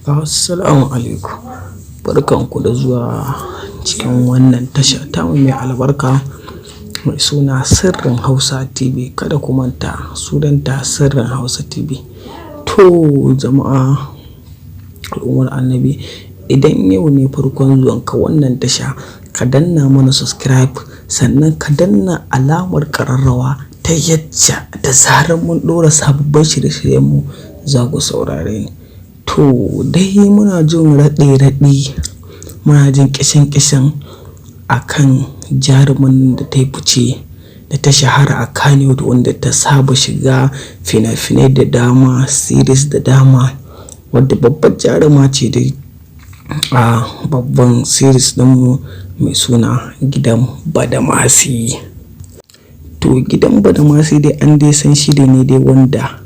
Assalamu alaikum. Barkanku da zuwa cikin wannan tasha tamu mai albarka mai suna Sirrin Hausa TV. Kada ku manta, sunanta Sirrin Hausa TV. To jama'a, al'ummar Annabi, idan yau ne farkon zuwanka wannan tasha, ka danna mana subscribe, sannan ka danna alamar ƙararrawa ta yacca da zarar mun ɗora sababbin shirye-shiryenmu za ku saurare ni. To dai muna jin raɗe-raɗi, muna jin ƙishin-ƙishin a kan jarumin da ta yi fice, da ta shahara a Kannywood, wanda ta saba shiga fina-finai da dama, series da dama, wadda babbar jaruma ce dai a babban series ɗinmu mai suna Gidan Badamasi. To Gidan Badamasi dai an dai san shiri ne dai wanda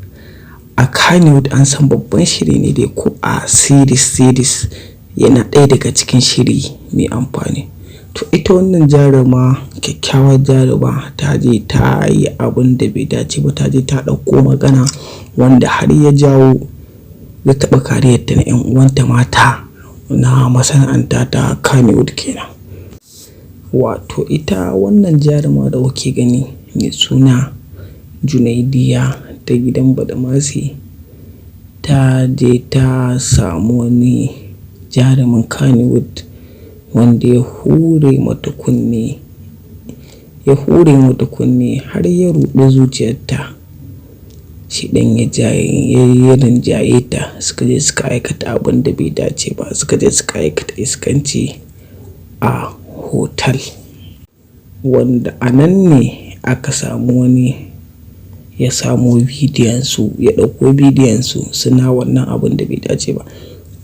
a Kannywood an san babban shiri ne dai, ko a series series yana ɗaya daga cikin shiri mai amfani. To ita wannan jaruma, kyakkyawar jaruma, ta je ta yi abin da bai dace ba, ta je ta ɗauko magana wanda har ya jawo ya taɓa kariyarta na 'yan uwanta mata na masana'anta ta Kannywood kenan. Wato ita wannan jaruma da kuke gani mai suna Junaidiya ta Gidan Badamasi, ta je ta samu wani jarumin Kannywood wanda ya hure mata kunne, ya hure mata kunne har ya ruɗi zuciyarta. Shaiɗan ya rinjaye ta, suka je suka aikata abin da bai dace ba, suka je suka aikata iskanci a hotel, wanda a nan ne aka samu wani ya samo bidiyon su, ya ɗauko bidiyon su suna wannan abin da bai dace ba.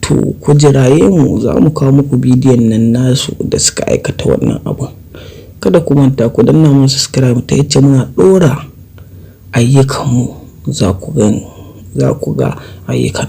To ku jiraye mu, za mu kawo muku bidiyon nan nasu da suka aikata wannan abun. Kada ku manta ku danna mana subscribe ta yacce muna ɗora ayyukanmu za ku gani, za ku ga ayyukan.